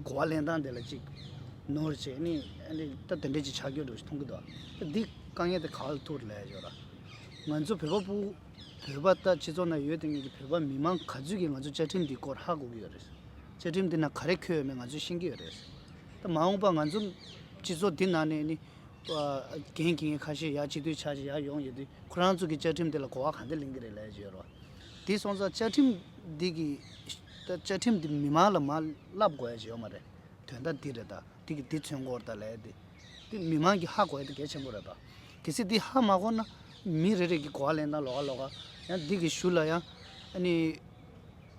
གོ་བ་ལེན་སྟངས་དེ་ལ་གཅིག་ནོར་བྱས་ནི། ཨ་ནི་ད་དེ་འདྲས་ཅིག་ཆགས་རྒྱུ་འགྲོ་ཞིག་མཐོང་གི་འདུག། ད་འདི་དཀའ་ངལ་དེ་ག་བ་ལ་ཐུག་རེད་ལབ་ཡ་ཅིག་ཡོད་ར། ང་ཚོ་བོད་པ་ཕྲུ་གུ་བོད་པ་ད་སྤྱི་ཚོགས་ནང་ཡོད་དེ་ངེད་ཀྱི་བོད་པ་མི་མང་ག་ཚོད་ཀྱིས་ང་ཚོ་བཅའ་ཁྲིམས་འདི་སྐོར་ཧ་གོ་གི་ཡོད་རེད། བཅའ་ཁྲིམས་འདི་ནང་ག་རེ་འཁོད་ཡོད་མེད་ང་ཚོས་ཤེས་ཀྱི་ཡོད་རེད། ད་མ་འོངས་པ་ང་ཚོ་སྤྱི་ཚོགས་འདི་ནང་ནས་ནི་འགན་འཁྱེར་མཁན་ཁ་ཤས་ཡར་སྤྱི་འཐུས་ཆགས་ཤིག་ཡར་ཡོང་ཡོད་དུས་ཁོ་རང་ཚོ་གི་བཅའ་ཁྲིམས་དེ་ལ་གོ་བ་ག་འདྲ་ལེན་གི་རེད་ལབ་ཡ་ཅིག་ཡོད་རེད་བ། དེ་སོང་ཙང་བཅའ་ཁྲིམས་འདི་གི་ད་བཅའ་ཁྲིམས་འདི་མི་མང་ལ་མར་བསླབ་དགོས་ཡ་ཅིག་ཡོད་མ་རེད། དོན་དག་འདི་རེད། ད་འདི་གི་འདི་མཚོན་གྱི་ཡོད་རེད་ད་ལབ་ཡ་དེ། དེ་མི་མང་གིས་ཧ་གོ་ཡ་དེ་གལ་ཆེན་པོ་རེད་པ། གལ་སྲིད་དེ་ཧ་མ་གོ་ན་མི་རེ་རེ་གི་གོ་བ་ལེན་སྟངས་ལོགས་ཀ་ལོགས་ཀ། ཡང་འདི་གི་གཞུག་ལ་ཡང་ཨ་ནི་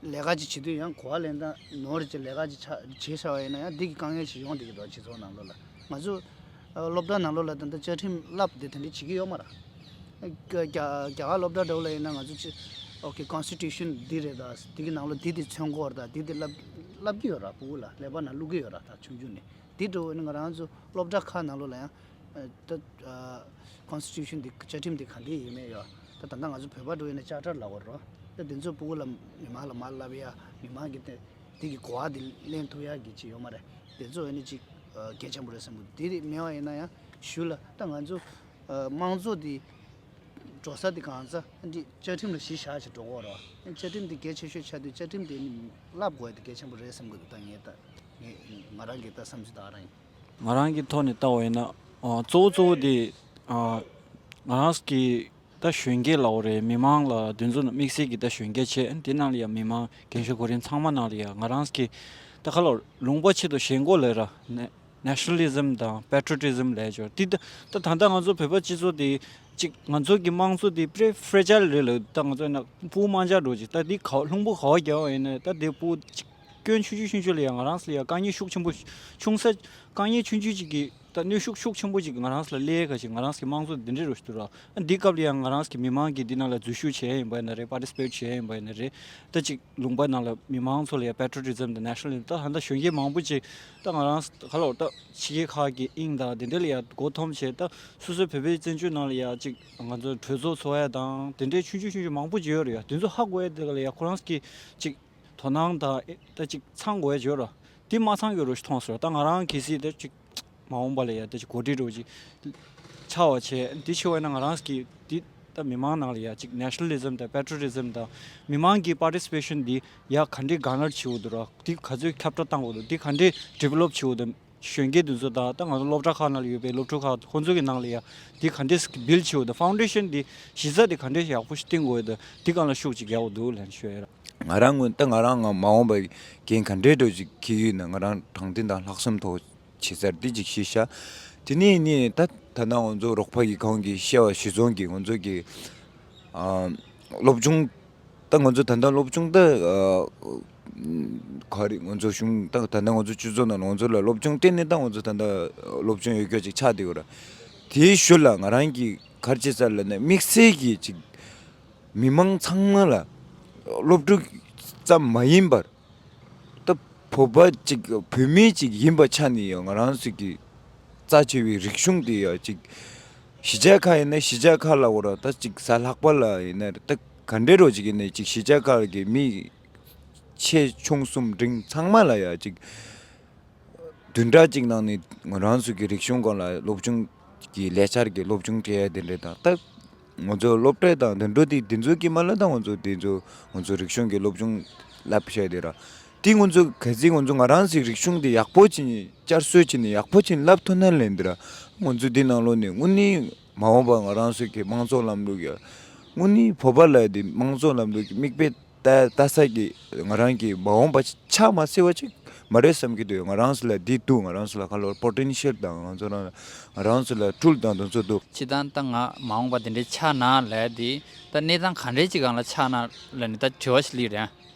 ལས་ཀ་ཅིག་བྱེད་དུས་ཡང་གོ་བ་ལེན་སྟངས་ནོར་ཅིག་ལས་ཀ་ཅིག་ཆ་བྱས་བཞག་པ་ཡིན་ན་ཡང་འདི་གི་དཀའ་ངལ་ཞིག་ཡོང་བསྡད་ཀྱི་འདུག་སྤྱི་ཚོགས་ནང་ལོགས་ལ། ང་ཚོ་ཨ་སློབ་གྲྭ་ནང་ལོགས་ལ་ད་ལྟ་བཅའ་ཁྲིམས་བསླབ་དེ་དེ་འདྲ་བྱེད་ཀྱི་ཡོད་མ་རེད། རྒྱ་རྒྱ་གར་སློབ་གྲྭ་འདྲ་བོ་ལ་ཡིན་ན་ང་ཚོ་ཅི་ཨོ་ཁེ་ཀོན་སི་ཊི་ཊུ་ཤན་འདི་རེད་ད། འདི་གི་ནང་ལོགས་འདི་འདི་མཚོན་གྱི་ཡོད་རེད་ད། འདི་འདི་བསླབ་བསླབ་ཀྱི་ཡོད་རེད། ཕྲུ་གུ་ལ་ཀླད་པ་ནང་བླུག་གི་ཡོད་རེད་ད། ཆུང་ཆུང་ནས་འདི་འདྲ་བོ་ནི་ང་རང་ཚོ་སློབ་གྲྭ་ཁག་ནང་ལོགས་ལ་ཡང་ཨ་ད་ཨ་ཀོན་སི་ཊི་ཊུ་ཤན་འདི་བཅའ་ཁྲིམས་འདི་ག་འདྲ་ཡོད་མེད་ཡོད། ད་ད་ལྟ་ང་ཚོ་བོད་པ་འདྲ་བོ་ཡིན་ན་ཅར་ཊར་ལབ་དགོས་རེད། ད་འདི་ཚོ་ཕྲུ་གུ་ལ་མི་མང་ལ་མར་བསླབ་ཡ། མི་མང་གི་དེ་འདི་གི་གོ་བ་འདི་ལེན་ཐུབ་ཡ་གི་ཅིག་ཡོད་མ་རེད། དེ་ཚོ་ཨ་ནི་ཅིག་ཨ་གལ་ཆེན་པོ་རེད་བསམ་གི་འདུག་འདི་མེད་པ་ཡིན་ན་ཡང་གཞུག་ལ་ད་ང་ཚོ་ཨ་དམངས་གཙོ་འདི་འགྲོ་ས་འདི་གང་ས་འདི་བཅའ་ཁྲིམས་ལ་གཞི་བཞག་བྱས་འགྲོ་དགོས་རེད་བ། བཅའ་ཁྲིམས་འདི་གལ་ཆེ་ཤོས་ཆགས་དུས་བཅའ་ཁྲིམས་འདི་ནི་བསླབ་དགོས་ཡ་འདི་གལ་ཆེན་པོ་རེད་བསམ་གི་འདུག་ད་ངས་ད་ངས་ང་རང་གི་ད་བསམ་ཚུལ་ད་ག་རང་ཡིན། ང་རང་གི་ཐོག་ནས་བལྟ་བ་ཡིན་ན། ཨ་གཙོ་བོ་གཙོ་བོ་དེ་ཨ་ང་རང་གི་ད་གཞོན་སྐྱེས་ལབ་དགོས་རེད། མི་མང་ལ་དེ་ཚོ་དམིགས་བསལ་གྱི་ད་གཞོན་སྐྱེས་བྱས། དེ་ནང་ལ་ཡང་མི་མང་རྒན་གཞོན་གོ་རིམ་ཚང་མ་ནང་ལ་ཡང་ང་རང་གི་ད་ཁ་ལོ་ལུང་པ་ཆེད་དུ་ཞེན་ཁོག་ལས་ར་ནེ་ནེ་ཤ་ནལ་ལི་ཛམ་དང་པེ་ཊི་རི་ཡོ་ཊི་ཛམ་ལབ་ཀྱི་ཡོད་རེད། དེ་ད་ད་ད་ལྟ་ང་ཚོ་བོད་པ་སྤྱི་ཚོགས་དེ་ཅིག་ང་ཚོ་གི་དམངས་གཙོ་དེ་པྲེ་ཕེ་རེ་ཇའི་ལི་རེད་ལབ། ད་ང་ཚོ་ན་སྤུ་མང་ཇ་འགྲོ་ཅིག་ད་འདི་ག་ལྷུང་པོ་ག་བ་རྒྱག་པ་ཡིན་ན་ད་དེ་སྤུ་ཅིག་སྐྱོན་ཆུང་ཆུང་ཆུང་ཆུང་ལ་ཡང་ང་རང་ཚོ་ལ་ཡང་དཀའ་ངལ་ཤུགས་ཆེན་པོ། ཆུང་ས་དཀའ་ངལ་ཆུང་ཆུང་ཅིག་གི་ད་གནོན་ཤུགས་ཤུགས་ཆེན་པོ་ཅིག་ང་རང་ཚོ་ལ་སླེབས་ཁ་ཅིག་ང་རང་ཚོ་གི་དམངས་གཙོ་འདི་འདྲ་རུ་ཞིག་འདུག་ར། འདི་སྐབས་ལ་ཡང་ང་རང་ཚོ་གི་མི་མང་གིས་འདི་ནང་ལ་འཛུལ་ཞུགས་བྱས་ཡིན་པ་ཡིན་ན་རེད། པར་ཊི་སི་པེཊ་བྱས་ཡིན་པ་ཡིན་ན་རེད། ད་ཅིག་ལུང་པ་ནང་ལ་མི་མང་ཚོ་ལ་ཡང་པེ་ཊི་རི་ཡོ་ཊི་ཛམ་དང་ནེ་ཤ་ནལ་ལི་ཛམ། ད་ད་ལྟ་གཞོན་སྐྱེས་མང་པོ་ཅིག་ད་ང་རང་ཚོ་ག་ལབ་ད་ཕྱི་རྒྱལ་ཁག་གི་དབྱིངས་དང་དེ་འདྲ་ལ་ཡང་མགོ་འཐོམས་བྱས། ད་སོ་སོའི་བོད་པའི་བཙན་བྱོལ་ནང་ལ་ཡང་ཅིག་ང་ཚོ་གྲོས་ཚོགས་ཚོགས་ཡ་དང་དེ་འདྲའི་ཆུང་ཆུང་ཆུང་ཆུང་མང་པོ་ཅིག་ཡོད་རེད་ཡ། དེ་ཚོ་ཧ་གོ་ཡ་དེ་ལ་ཡ་ཁོ་རང་ཚོ་གིས་ཅིག་དོ་སྣང་དང་ཨེ་ད་ཅིག་ཚང་དགོས་ཡ་ཅིག་ཡོད་རེད། དེ་མ་ཚང་གི་རུ་ཞིག་མཐོང་སོང་། ད་ང་རང་གལ་སྲིད་ད་ཅིག་མ་འོངས་པ་ལ་ཡ་ད་ཅིག་གོ་སྒྲིག་རུ་ཅིག་ཆགས་པ་བྱས། དེ་བྱས་པ་ཡིན་ན་ང་རང་གི་དེ་ད་མི་མང་ནང་ལ་ཡ་ཅིག་ནེ་ཤ་ནལ་ལི་ཛམ་དང་པེ་ཊི་རི་ཡོ་ཊི་ཛམ་དང་མི་མང་གི་པར་ཊི་སི་པེ་ཤན་འདི་ཡ་ག་འདྲའི་ག་ནར་བྱེད་དགོས་འདུག་ར། དེ་ག་ཚོད་ཁྱབ་བསྒྲགས་བཏང་དགོས་འདུག་དེ་ག་འདྲའི་ཌི་ཝེ་ལོབ་བྱེད་དགོས་འདུག་གཞོན་སྐྱེས་དེ་ཚོ་དང་ད་ང་ཚོ་སློབ་གྲྭ་ཁག་ནང་ལ་ཡོད་པའི་སློབ་ཕྲུག་ཁག་ཁོང་ཚོ་གི་ནང་ལ་ཡ་དེ་ག་འདྲས་སེ་བིལ་ཌི་བྱེད་དགོས་དང་ཕའུན་ཌེ་ཤན་དེ་གཞི་རྩ་དེ་ག་འདྲས་ཡག་པོ་ཞིག་བཏིང་དགོས་དང་དེ་སྒང་ལ་ཤུགས་ཅིག་རྒྱག་དགོས་འདུག་ལན་ཞུ་ཡ་ར། ང་རང་ངོས་ད་ང་རང་ང་མ་འོངས་པ་འགན་ག་འདྲས་འགྲོ་ཅིག་འཁྱེར་ཡོད་ན་ང་རང་དྲང་བདེན་དང་ལྷག་བསམ་ཐོག་བྱེད་ཚར་འདི་ཅིག་ཤེས་ཤག་དེ་ནས་ནི་ད་ད་ལྟ་ང་ཚོ་རོགས་པ་གི་ཁོང་གི་བཤད་པ་གཞི་བཟུང་གི་ང་ཚོ་གི་ཨ་སློབ་སྦྱོང་ད་ང་ཚོ་ད་ལྟ་སློབ་སྦྱོང་ད་ཨ་ག་རེ་ང་ཚོ་གཞུང་ད་ད་ལྟ་ང་ཚོ་སྤྱི་ཚོགས་ནང་ང་ཚོ་ལ་སློབ་སྦྱོང་སྤྲད་ནས་ད་ང་ཚོ་ད་ལྟ་སློབ་སྦྱོང་ཡོད་རྒྱུ་ཅིག་ཆགས་བསྡད་ཡོད་ར། དེའི་ཞོར་ལ་ང་རང་གི་ག་རེ་བྱེད་ས་ལབ་ན་དམིགས་བསལ་གྱི་ཅིག་མི་མང་ཚང་མ་ལ་སློབ་ཕྲུག་ཙམ་མ་ཡིན་པར་ད་བོད་པ་ཅིག་བོད་མི་ཅིག་ཡིན་པ་ཆ་ནས་ཡང་ང་རང་ཚོ་གི་རྩ་ཆེ་བའི་རིག་གཞུང་དེ་ཡང་ཅིག་གཞིས་ཆགས་ཁག་ཡིན་ན་གཞིས་ཆགས་ཁག་ལ་འོ་ར་ད་ཅིག་གཟའ་ལྷག་པ་ལ་ཡིན་ན་ད་ག་འདྲའི་རོ་ཅིག་ཡིན་ན་ཅིག་གཞིས་ཆགས་ཁག་གི་མི་ཆེ་ཆུང་གསུམ་འབྲིང་ཚང་མ་ལ་ཡང་ཅིག་བདུན་ཕྲག་གཅིག་ནང་ནས་ང་རང་ཚོ་གི་རིག་གཞུང་སྐོར་ལ་སློབ་སྦྱོང་གི་ལས་འཆར་གྱི་སློབ་སྦྱོང་སྤྲད་ཡ་དེ་འདྲ་དང་ད་ང་ཚོ་སློབ་གྲྭ་དང་དེ་འགྲོ་དེ་དེ་ཚོ་གི་མ་ལ་ད་ང་ཚོ་དེ་ཚོ་ང་ཚོ་རིག་གཞུང་གི་སློབ་སྦྱོང་བསླབ་བྱ་དེ་ར་དེ་ང་ཚོ་ག་ཚིག་ང་ཚོ་ང་རང་ཚོའི་རིག་གཞུང་དེ་ཡག་པོ་བྱས་ནས་བསྐྱར་གསོ་བྱས་ནས་ཡག་པོ་བྱས་ནས་བསླབ་ཐུབ་ན་ལན་དེ་ར་ང་ཚོ་དེ་ནང་ལོགས་ནས་དངོས་གནས་མ་འོངས་པ་ང་རང་ཚོ་གི་དམངས་གཙོ་ལམ་ལུགས་ཡ་དངོས་གནས་བོད་པ་ལ་དེ་དམངས་གཙོ་ལམ་ལུགས་ཀྱི་མིག་དཔེ་ལྟ་ལྟ་ས་གི་ང་རང་གི་མ་འོངས་པ་ཆགས་མ་སྲིད་པ་ཅིག་མ་རེད་བསམ་གྱི་འདུག་ང་རང་ཚོ་ལ་འདི་འདུག་ང་རང་ཚོ་ལ་ཁ་ལོ་པོ་ཊེན་ཤལ་དང་ང་ཚོ་རང་ང་རང་ཚོ་ལ་འཕྲུལ་དང་དེ་ཚོ་འདུག་སྤྱིར་བཏང་ད་ང་མ་འོངས་པ་དེ་འདྲའི་ཆགས་ན་ལབ་དེ་ད་གནས་སྟངས་ག་འདྲའི་ཅིག་སྒང་ལ་ཆགས་ན་ལབ་ནས་ད་དྲི་བ་ཞིག་སླེབས་རེད།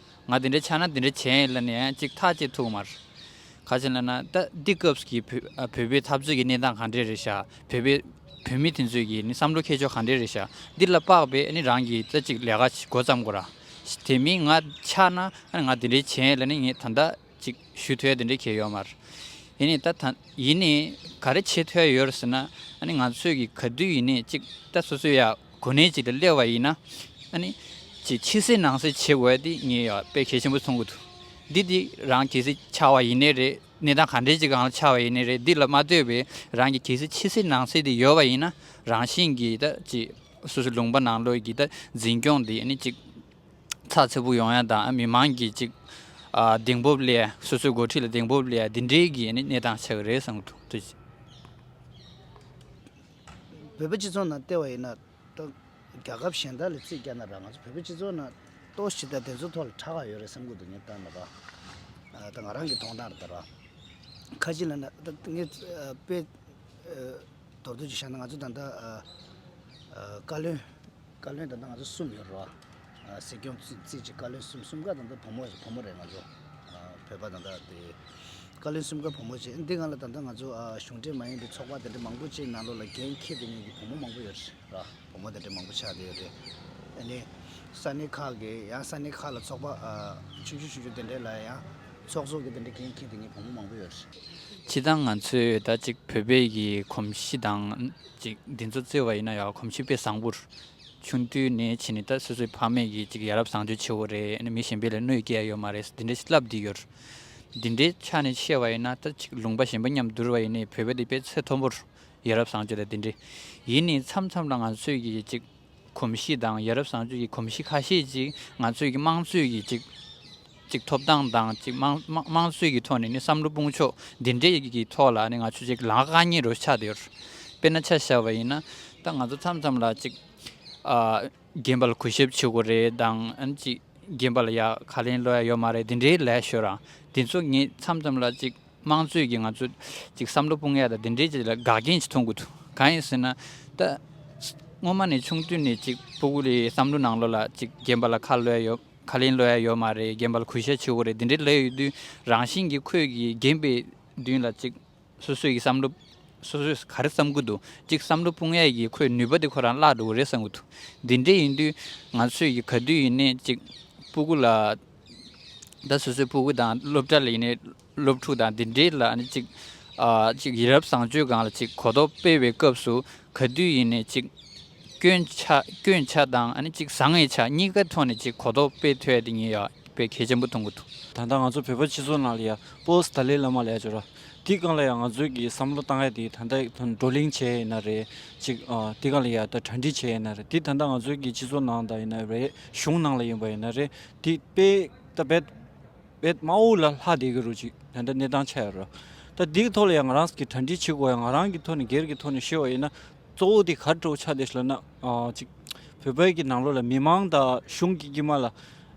ང་དེ་འདྲ་ཆགས་ན་དེ་འདྲ་བྱས་ཡིན་ལབ་ནས་ཡང་ཅིག་ཐག་བཅད་ཐུབ་མ་རེད། ག་ཅི་ལབ་ན་ད་འདི་སྐབས་ཀྱི་བོད་ཨ་བོད་པའི་འཐབ་རྩོད་ཀྱི་གནས་སྟངས་ག་འདྲས་རེད་ཤག་བོད་པའི་བོད་མི་དེ་ཚོས་ཀྱི་ནི་བསམ་བློ་འཁྱེར་ཕྱོགས་ག་འདྲས་རེད་ཤག་འདི་ལ་དཔག་པའི་ནི་རང་གི་ད་ཅིག་ལས་ཀ་ཞིག་འགོ་བརྩམ་དགོས་ར། དེ་མིན་ང་ཆགས་ན་ཨ་ནི་ང་དེ་འདྲའི་བྱས་ལབ་ནི་ངས་ད་ལྟ་ཅིག་ཞུ་ཐུབ་ཡ་དེ་འདྲའི་གལ་ཡོད་མ་རེད། ཡིན་ནི་ད་ད་ཡིན་ནི་ག་རེ་བྱེད་ཐུབ་ཡ་ཡོད་རེད་ཟེར་ན་ཨ་ནི་ང་ཚོས་ཀྱི་ག་དུས་ཡིན་ནི་ཅིག་ད་སོ་སོ་ཡ་གོ་གནས་ཅིག་ལ་སླེབས་པ་ཡིན་ན་ཨ་ནི་ཅིག་ཕྱི་གསལ་ནང་གསལ་བྱེད་དགོས་ཡ་དེ་ངས་ཡ་དཔེ་གལ་ཆེན་པོ་མཐོང་གི་འདུག་འདི་དེ་རང་གལ་སྲིད་ཆགས་པ་ཡིན་ནའི་རེད། གནས་སྟངས་ག་འདྲས་ཅིག་སྒང་ལ་ཆགས་པ་ཡིན་ནའི་རེད། འདི་ལ་མ་ལྟོས་པའི་རང་གི་གལ་སྲིད་ཕྱི་གསལ་ནང་གསལ་དེ་ཡོད་པ་ཡིན་ན་རང་བཞིན་གྱིས་ད་ཅིག་སོ་སོ་ལུང་པ་ནང་ལོགས་ཀྱི་ད་འཛིན་སྐྱོང་དེ་ཨ་ནི་ཅིག་ཚགས་ཚུད་པོ་ཡོང་ཡ་དང་མི་མང་གིས་ཅིག་ཨ་གདེང་སྤོབས་སླེབས་ཡ་སོ་སོའི་འགོ་ཁྲིད་ལ་གདེང་སྤོབས་སླེབས་ཡ་འདི་འདྲའི་གི་ཨ་ནི་གནས་སྟངས་ཆགས་ཀྱི་རེད་བསམ་གྱི་འདུག་བོད་པའི་སྤྱི་ཚོགས་ནང་བལྟས་པ་ཡིན་ན། ད་རྒྱལ་ཁབ་གཞན་དག་ལ་རྩིས་བརྒྱབ་ན་ར་ང་ཚོ་བོད་པའི་སྤྱི་ཚོགས་ནང་ཏོག་ཙམ་ད་དེ་ཚོ་ཐོག་ལ་ཁྲ་ཁ་ཡོད་རེད་བསམ་གྱི་འདུག་ངས་ལྟ་ན་ར། ཨ་ད་ང་རང་གི་མཐོང་སྟངས་རེད་ད་ར། ཁ་ཅིག་ལ་ན་ད་ངས་ཨ་དཔེ་ མདོར་བསྡུས་ཅིག་བཤད་ན་ང་ཚོ་ད་ལྟ་ཨ་ཨ་བཀའ་བློན། བཀའ་བློན་ད་ལྟ་ང་ཚོ་གསུམ་ཡོད་རེད་བ། ཨ་སྲིད་སྐྱོང་རྩིས་རྩིས་ཀྱི་བཀའ་བློན་གསུམ། གསུམ་ཀ་ད་ལྟ་བུ་མོ་བུ་མོ་རེད། ང་ཚོ་ཨ་བོད་པ་ད་ལྟ་དེ་བཀའ་བློན་གསུམ་ཀ་བུ་མོ་བྱས། འདི་སྒང་ལ་ད་ལྟ་ང་ཚོ་ཨ་གཞུང་འབྲེལ་མ་ཡིན་པའི་ཚོགས་པ་དེ་འདྲ་མང་པོ་ཅིག་ནང་ལོགས་ལ་འགན་འཁྱེར་བསྡད་མཁན་གྱི་བུ་མོ་མང་པོ་ཡོད་རེད། ར། བུ་མོ་དེ་འདྲ་མང་པོ་ཆགས་བསྡད་ཡོད་རེད། ཨ་ནི་ས་གནས་ཁག་གི་ཡང་ས་གནས་ཁག་ལ་ཚོགས་པ་ཨ་ཆུང་ཆུང་ཆུང་ཆུང་དེ་འདྲ་ལ་ཡང་ཚོགས་གཙོ་གི་དེ་འདྲ་འགན་འཁྱེར་བསྡད་མཁན་བུ་མོ་མང་པོ་ཡོད་རེད། སྤྱིར་བཏང་ང་ཚོས་ད་ཅིག་བོད་པའི་གི་གོམས་གཤིས་དང་ཅིག་འདི་ཚོ་བརྩི་བ་ཡིན་ན་ཡང་གོམས་གཤིས་དཔེ་བཟང་པོ་རེད། ཆུང་དུས་ནས་བྱས་ནས་ད་སོ་སོའི་ཕ་མས་གི་ཅིག་ཡ་རབས་བཟང་སྤྱོད་བྱེད་དགོས་རེད། ཨ་ནི་མི་གཞན་པ་ལ་གནོད་སྐྱེལ་ཡ་ཡོད་མ་རེད། འདི་འདྲ་ཞིག་བསླབ་བསྡད་ཡོད་རེད། འདི་འདྲའི་ཆ་ནས་བཤད་པ་ཡིན་ན་ད་ཅིག་ལུང་པ་གཞན་པ་མཉམ་བསྡུར་བ་ཡིན་ནའི་བོད་པ་དེ་དཔེ་ཚད་མཐོན་པོ་རེད། ཡ་རབས་བཟང་སྤྱོད་ལ་དེ་འདྲ་ཡིན་ནའི་མཚམས་མཚམས་ལ་ང་ཚོས་ཀྱི་ཅིག་གོམས་གཤིས་དང་ཡ་རབས་བཟང་སྤྱོད་ཀྱི་གོམས་གཤིས་ཁ་ཤས་ཅིག་ང་ཚོས་ཀྱི་དམངས་གཙོའི་ཀྱི་ཅིག་ཅིག་ཐོབ་ཐང་དང་ཅིག་དམངས་དམངས་དམངས་གཙོའི་ཀྱི་ཐོག་ནས་ནི་བསམ་བློ་སྤུངས་ཕྱོགས་འདི་འདྲའི་ཀྱི་ཐོག་ལ་ནི་ང་ཚོས་ཅིག་ལངས་དཀའ་ངལ་རུ་ཆགས་བསྡད་ཡོད་རེད། དཔེར་ན་ཆ་བཞག་པ་ཡིན་ན་ད་ང་ཚོ་མཚམས་མཚམས་ལ་ཅིག་ཨ་རྒན་པ་ལ་གུས་ཞབས་བྱེད་དགོས་རེད་དང་ཨ་ནི་ཅིག་རྒན་པ་ལ་ཡ་ཁ་ལན་སློག་ཡ་ཡོད་མ་རེད། འདི་འདྲའི་ལས་ཤོར་ར། འདི་ཚོ་ངས་མཚམས་མཚམས་ལ་ཅིག་དམངས་གཙོའི་གི་ང་ཚོ་ཅིག་བསམ་བློ་སྤུངས་ཡ་དང་འདི་འདྲའི་ཅིག་ལ་འགག་རྐྱེན་ཅིག་མཐོང་གི་འདུག་གང་ཡིན་ཟེར་ན་ད་སྔོན་མ་ནས་ཆུང་དུས་ནས་ཅིག་སྤུ་གུ་ལ་བསམ་བློ་ནང་ལོགས་ལ་ཅིག་རྒན་པ་ལ་ཁ་སློག་ཡ་ཡོད། ཁ་ལན་སློག་ཡ་ཡོད་མ་རེད། རྒན་པ་ལ་གུས་ཞབས་བྱེད་དགོས་རེད། འདི་འདྲའི་ལས་ཡོད་དུས་རང་བཞིན་གྱིས་ཁོས་གི་རྒན་པའི་མདུན་ལ་ཅིག་སོ་སོའི་གི་བསམ་བློ་སོ་སོས་ག་རེ་བསམ་གི་འདུག་ཅིག་བསམ་བློ་སྤུངས་ཡས་ཀྱི་ཁོའི་ནུས་པ་དེ་ཁོ་རང་བརླག་འགྲོ་གི་རེད་བསམ་གི་འདུག་འདི་འདྲ་ཡིན་དུས་ང་ཚོས་ཀྱི་ག་དུས་ཡིན་ནའི་ཅིག་སྤུ་གུ་ལ་ད་སོ་སོའི་སྤུ་གུ་དང་སློབ་གྲྭ་ལ་ཡིན་ནའི་སློབ་ཕྲུག་དང་འདི་འདྲའི་ལ་ནི་ཅིག་ཨ་ཅིག་ཡ་རབས་བཟང་སྤྱོད་སྒང་ལ་ཅིག་གོ་རྟོགས་སྤེལ་བའི་སྐབས་སུ་ག་དུས་ཡིན་ནའི་ཅིག་སྐྱོན་ཆ་སྐྱོན་ཆ་དང་ཨ་ནི་ཅིག་བཟང་བའི་ཆ་གཉིས་ཀ་ཐོག་ནས་ཅིག་གོ་རྟོགས་སྤེལ་ཐུབ་ཡ་དེ་ངས་ཡ་དཔེ་གལ་ཆེན་པོ་མཐོང་གི་འདུག་ད་ལྟ་ང་ཚོ་བོད་པ་སྤྱི་ཚོགས་ནང་ལ་ཡ་པོསཊ་ཏཱ་ལའི་བླ་མ་ལབ་ཡ་ཅིག་ཡོད་ར། དེའི་སྒང་ལ་ཡ་ང་ཚོའི་གི་བསམ་བློ་བཏང་ཡ་དེ་ད་ལྟ་བགྲོ་གླེང་བྱས་ཡིན་ན་རེད། ཅིག་ཨ་དེའི་སྒང་ལ་ཡ་ད་གྲ་སྒྲིག་བྱས་ཡིན་ན་རེད། དེ་ད་ལྟ་ང་ཚོའི་གི་སྤྱི་ཚོགས་ནང་ད་ཡིན་ན་རེད། གཞུང་ནང་ལ་ཡིན་པ་ཡིན་ན་རེད། དེ་དཔེ་ད་དཔེ་དཔེ་མང་པོ་ལ་ལྷག་བསྡད་ཀྱི་རེད། ཅིག་ད་ལྟ་གནས་སྟངས་ཆགས་ཡོད་ར། ད་འདིའི་ཐོག་ལ་ཡང་ང་རང་གི་གྲ་སྒྲིག་བྱེད་དགོས་ཡ། ང་རང་གི་ཐོག་ནས་སྒེར་གྱི་ཐོག་ནས་བཤད་པ་ཡིན་ན་གཙོ་བོ་དེ་ག་རེ་འདྲ་བོ་ཆགས་བསྡད་ཤག་ལབ་ན། ཨ་ཅིག་བོད་པའི་གི་ནང་ལོགས་ལ་མི་མང་དང་གཞུང་གི་དཀྱིལ་མ་ལ་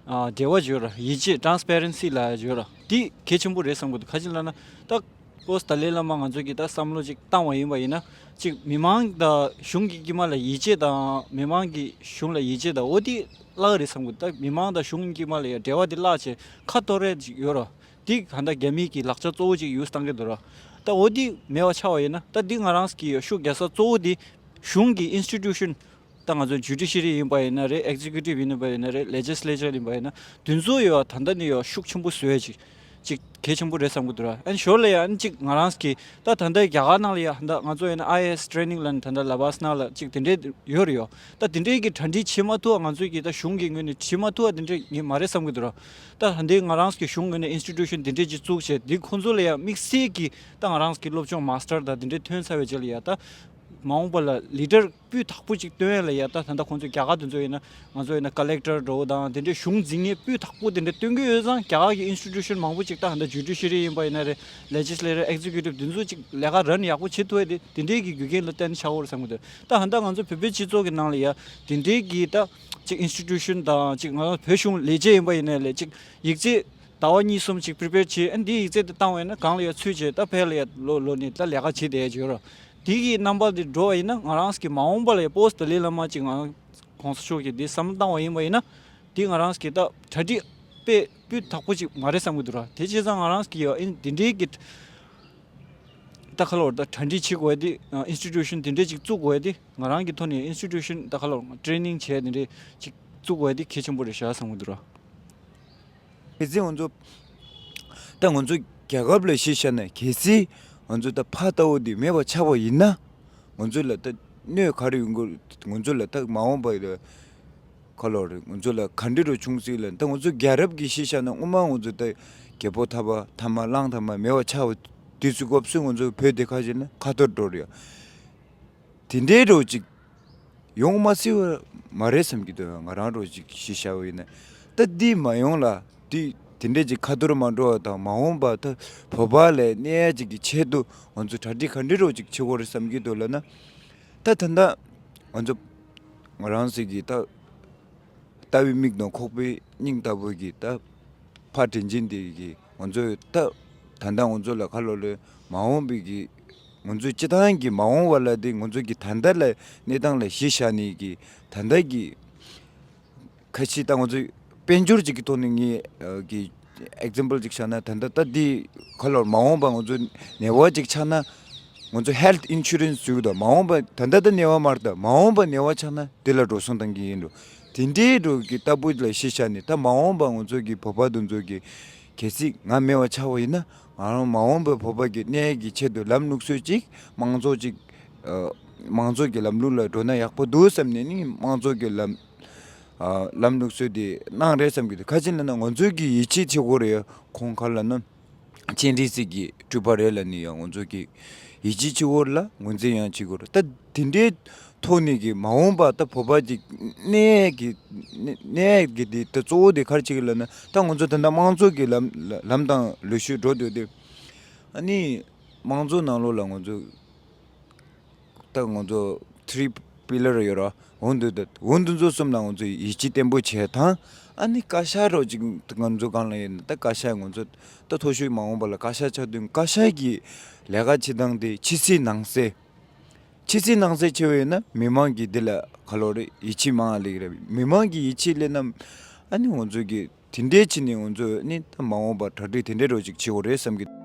ཨ་འབྲེལ་བ་ཡོད་ར། ཡིད་ཆེས་ཊ་རན་སི་པེ་རེན་སི་ལབ་ཡ་ཡོད་ར། འདི་གལ་ཆེན་པོ་རེད་བསམ་གི་འདུག་ག་ཅི་ལབ་ན་ད་པོསཊ་ཏཱ་ལའི་བླ་མ་ང་ཚོ་གི་ད་བསམ་བློ་ཅིག་བཏང་བ་ཡིན་པ་ཡིན་ན་ཅིག་མི་མང་དང་གཞུང་གི་དཀྱིལ་མ་ལ་ཡིད་ཆེས་དང་མི་མང་གི་གཞུང་ལ་ཡིད་ཆེས་དང་འོ་དེ་བརླག་རེད་བསམ་གི་འདུག་ད་མི་མང་དང་གཞུང་གི་དཀྱིལ་མ་ལ་ཡ་འབྲེལ་བ་དེ་བརླག་བྱས་ཁ་གཏོར་རེ་ཅིག་ཡོད་ར། འདི་གང་ལྟར་རྒྱ་མིའི་གི་ལག་ཆ་གཙོ་བོ་ཅིག་ཡུས་བཏང་གི་འདུག་ར། ད་འོ་འདི་མེད་པ་ཆགས་པ་ཡིན་ན་ད་འདི་ང་རང་གི་ཤུགས་རྒྱག་ས་གཙོ་བོ་འདི་གཞུང་གི་ཨིན་སི་ཊི་ཊུ་ཤན། ད་ང་ཚོ་ཇུ་ཌི་ཤི་རི་ཡིན་པ་ཡིན་ན་རེད། ཨེག་ཛི་ཀུ་ཊིབ་ཡིན་པ་ཡིན་ན་རེད། ལེ་ཇི་སི་ལེ་ཅར་ཡིན་པ་ཡིན་ན་དེ་ཚོ་ཡོད་ད་ལྟ་ནས་ཡོད་ཤུགས་ཆེན་པོ་བཟོ་ཡ་ཅིག་ཅིག་གལ་ཆེན་པོ་རེད་བསམ་གི་འདུག་ར། ཨན་ཞོར་ལ་ཡང་ཅིག་ང་རང་གི་ད་ད་ལྟ་རྒྱ་གར་ནང་ལ་ཡང་ད་ང་ཚོ་ཡིན་ན་ཨའི་ཨེ་ཨེས་ཊེ་རེ་ནིང་ལ་ད་ལྟ་ལ་བྷ་སི་ན་ལ་ཅིག་དེ་འདྲས་ཡོད་རེད་ཡོད། ད་དེ་འདྲས་ཀྱི་གྲ་སྒྲིག་བྱེད་མ་ཐུབ་པ་ང་ཚོས་ཀྱི་ད་གཞུང་གི་ངོས་ནས་བྱེད་མ་ཐུབ་པ་དེ་འདྲས་ངས་མ་རེད་བསམ་གི་འདུག་ར། ད་ད་འདི་ང་རང་གི་གཞུང་ངོས་ནས་ཨིན་སི་ཊི་ཊུ་ཤན་དེ་འདྲས་ཅིག་བཙུགས་བྱས་འདི་ཁོང་ཚོ་ལ་ཡང་དམིགས་བསལ་གྱི་ད་ང་རང་གི་སློབ་སྦྱོང་མ་སི་ཊར་དང་དེ་འདྲས་ཐོན་ཚར་བའི་རྗེས་ལ་ཡ་ད་མ་འོངས་པ་ལ་ལི་ཌར་སྤུས་དག་པོ་ཅིག་སྟོན་ཡ་ལ་ཡ་ད་ད་ལྟ་ཁོང་ཚོ་རྒྱ་གར་དེ་ཚོ་ཡིན་ན་ང་ཚོ་ཡིན་ན་ཀ་ལེག་ཊར་འདྲ་བོ་དང་དེ་འདྲས་གཞུང་འཛིན་མཁན་སྤུས་དག་པོ་དེ་འདྲས་སྟོན་གྱི་ཡོད་ཙང་རྒྱ་གར་གྱི་ཨིན་སི་ཊི་ཊུ་ཤན་མང་པོ་ཅིག་ད་ད་ལྟ་ཇུ་ཌི་ཤི་རི་ཡིན་པ་ཡིན་ན་རེད། ལེ་ཇི་སི་ལེ་ཊར། ཨེག་ཛི་ཀུ་ཊིབ་དེ་ཚོ་ཅིག་ལས་ཀ་རན་ཡག་པོ་བྱེད་ཐུབ་ཡ་དེ་དེ་འདྲས་ཀྱི་རྒྱུ་རྐྱེན་ལ་བརྟེན་ནས་ཆགས་ཡོད་རེད་བསམ་གྱི་འདུག་ད་ད་ལྟ་ང་ཚོ་བོད་པའི་སྤྱི་ཚོགས་ཀྱི་ནང་ལ་ཡ་དེ་འདྲས་ཀྱི་ད་ཅིག་ཨིན་སི་ཊི་ཊུ་ཤན་དང་ཅིག་ང་ཚོ་བོད་གཞུང་ལས་བྱེད་ཡིན་པ་ཡིན་ན་ལས་ཅིག་ཡིག་ཚད་ཟླ་བ་གཉིས་གསུམ་ཅིག་པི་རི་པེར་བྱས། ཨ་འདིའི་ཡིག་ཚད་དེ་བཏང་བས་ན་གང་ལ་ཡ་ཚུད་བྱས་ད་ཕར་ལ་ཡ་ལོ་ལོ་ནས་ད་ལས་ཀ་བྱེད་བསྡད་ཡ་ཅིག་ཡོད་རེད། དེ་གི་རྣམ་པ་དེ་འགྲོ་བ་ཡིན་ན་ང་རང་གི་མ་འོངས་པ་ལ་ཡ་པོསཊ་ཏཱ་ལའི་བླ་མ་ཅིག་ང་གོང་ས་མཆོག་གིས་འདི་བསམ་བློ་བཏང་བ་ཡིན་པ་ཡིན་ན་དེ་ང་རང་གི་ད་གྲ་སྒྲིག་དཔེ་སྤུས་དག་པོ་ཅིག་མ་རེད་བསམ་གྱི་འདུག་ར། དེ་བྱས་ཙང་ང་རང་གི་ཡ་ཨིན་འདི་འདྲའི་གི་ད་ཁ་ལོར་ད་གྲ་སྒྲིག་བྱེད་དགོས་ཡ་དེ་ཨིན་སི་ཊི་ཊུ་ཤན་དེ་འདྲའི་ཅིག་བཙུགས་དགོས་ཡ་དེ་ང་རང་གི་ཐོག་ནས་ཨིན་སི་ཊི་ཊུ་ཤན་ད་ཁ་ལོར་ཊེ་རེ་ནིང་བྱས་དེ་འདྲའི་ཅིག་བཙུགས་དགོས་ཡ་དེ་གལ་ཆེན་པོ་རེད་ཤག་བསམ་གྱི་འདུག་ར། གལ་སྲིད་ང་ཚོ་ད་ང་ཚོ་རྒྱལ་ཁབ་ལ་གཞི་བཞག་ན་གལ་སྲིད་ང་ཚོ་ད་ཕ་ལྟ་བུ་འདི་མེད་པ་ཆགས་པ་ཡིན་ན་ང་ཚོ་ལ་ད་གནོད་ག་རེ་ཡོང་གི་རེད། ང་ཚོ་ལ་ད་མ་འོངས་པ་ལ་ཁ་ལོ་རེད། ང་ཚོ་ལ་ག་འདྲ་རུ་བྱུང་སྲིད་ལ། ད་ང་ཚོ་རྒྱལ་རབས་ཀྱི་གཞི་བཞག་ན་སྔོན་མ་ང་ཚོ་ད་རྒྱལ་པོ་ཐར་པ་ཐ་མ་གླང་ཐ་མ་མེད་པ་ཆགས་པ་དུས་ཚོད་སྐབས་སུ་ང་ཚོ་བོད་དེ་ཁ་ཤས་ན་ཁ་ཐོར་འགྲོ་རེད། དེ་འདྲའི་རོ་ཅིག་ཡོང་མ་སྲིད་པ་མ་རེད་བསམ་གྱི་འདུག་ང་རང་རོ་ཅིག་གཞི་བཞག་པ་ཡིན་ན། ད་འདི་མ་ཡོང་ལ་འདི་དེ་འདྲའི་ཅིག་ཁ་ཐོར་མ་འགྲོ་བ་དང་མ་འོངས་པ་ད་བོད་པ་ལ་གནས་ཡ་ཅིག་གི་ཆེད་དུ་ང་ཚོ་གྲ་སྒྲིག་ག་འདྲའི་རོ་ཅིག་བྱེད་དགོས་རེད་བསམ་གྱི་འདུག་ལབ་ན། ད་ད་ལྟ་ང་ཚོ་ང་རང་ཚོ་གི་ད་ལྟ་བའི་མིག་དང་ཁོག་པའི་སྙིང་ལྟ་བུ་གི་ད་ཕ་དྲིན་ཆེན་དེ་གི་ང་ཚོ་ད་ད་ལྟ་ང་ཚོ་ལ་ཁ་ལོ་ལོས་མ་འོངས་པའི་གི་ ང་ཚོས་སྤྱི་བཏང་གི་མ་འོངས་པ་ལ་དེ་ང་ཚོ་གི་ད་ལྟ་ལ་གནས་སྟངས་ལ་གཞི་བཞག་ནས་ཀྱི་ད་ལྟ་གི་ཁ་ཆེ་ད་ང་ཚོས་དཔལ་འབྱོར་གཅིག་གི་ཐོག་ནས་ངས་ཨ་གི་ཨེག་ཛམ་པལ་གཅིག་བཞག་ན། ད་ལྟ་ད་འདི་ཁ་ལོར་མ་འོངས་པ་ང་ཚོ་ནད་པ་གཅིག་ཆགས་ན། ང་ཚོ་ཧེལ་ཐི་ཨིན་ཤུ་རན་སི་ཞུ་གི་འདུག་མ་འོངས་པ་ད་ལྟ་ད་ནད་པ་མ་རེད། ད་མ་འོངས་པ་ནད་པ་ཆགས་ན་དེ་ལ་འགྲོ་སོང་བཏང་གི་ཡིན་འགྲོ། དེ་འདྲའི་འགྲོ་གི་ལྟ་བུ་ལ་གཞི་བཞག་ནས། ད་མ་འོངས་པ་ང་ཚོ་གི་བོད་པ་དེ་ཚོ་གི་གལ་སྲིད་ང་མེད་པ་ཆགས་པ་ཡིན་ན། ང་རང་མ་འོངས་པའི་བོད་པ་གི་གནས་ཀྱི་ཆེད་དུ་ལམ་ལུགས་སྲོལ་གཅིག་མང་ཚོགས་གཅིག་ཨ་མང་ཚོགས་ཀྱི་ལམ་ལུགས་ལ་འགྲོ་ན་ཡག་པོ་འདུག་བསམ་ནས་ནི་མང་ཚོགས་ཀྱི་ལམ་ཨ་ལམ་ལུགས་སྲོལ་དེ་གནང་རེད་བསམ་གྱི་འདུག་ག་ཅི་ལབ་ན་ང་ཚོའི་གི་ཡིད་ཆེས་བྱེད་དགོས་རེད། ཁོང་ག་ལབ་ན་ཅན་ཌི་སི་གི་སྤྲུལ་པ་རེད་ལབ་ནས་ཡང་ང་ཚོའི་གི་ཡིད་ཆེས་བྱེད་དགོས་རེད་ལ། ངོས་འཛིན་ཡང་བྱེད་དགོས་རེད། ད་དེ་འདྲའི་ཐོག་ནས་གི་མ་འོངས་པ་ད་བོད་པ་གི་གནས་ཀྱི་གནས་ཀྱི་དེ་ད་གཙོ་བོ་དེ་ག་རེ་བྱེད་ཀྱི་ལབ་ན། ད་ང་ཚོ་ད་ལྟ་དམངས་གཙོ་གི་ལམ་ལམ་དང་ལུགས་སྲོལ་འགྲོ་སྡོད་དེ། ཨ་ནི་དམངས་གཙོ་ནང་ལོགས་ལ་ང་ཚོ་ད་ང་ཚོ་ཐི་རི་པི་ལར་ཡོད་ར། འོ་འདི་འདི་འོ་འདི་ཚོ་གསུམ་ལ་ང་ཚོ་ཡིད་ཆེས་བརྟན་པོ་བྱས་དང་། ཨ་ནི་བཀའ་ཤག་རོགས་ཅིག་ང་ཚོ་གང་ལ་ཡིན་ན། ད་བཀའ་ཤག་ང་ཚོ་ད་མཐོ་ཤོས་མ་འོངས་པ་ལ་བཀའ་ཤག་ཆགས་དུས། བཀའ་ཤག་གི་ལས་ཀ་བྱེད་སྟངས་དེ་ཕྱི་གསལ་ནང་གསལ། ཕྱི་གསལ་ནང་གསལ་བྱས་པ་ཡིན་ན་མི་མང་གིས་འདི་ལ་ག་ལོ་རེད། ཡིད་ཆེས་མང་ང་སླེབས་ཀྱི་རེད། མི་མང་གིས་ཡིད་ཆེས་སླེབས་ན། ཨ་ནི་ང་ཚོ་གི་དེ་འདྲའི་ཕྱི་ནས་ང་ཚོ་ནི་ད་མ་འོངས་པ་གྲ་སྒྲིག་དེ་འདྲའི་རོགས་ཅིག་བྱེད་དགོས་རེད་བསམ་གི།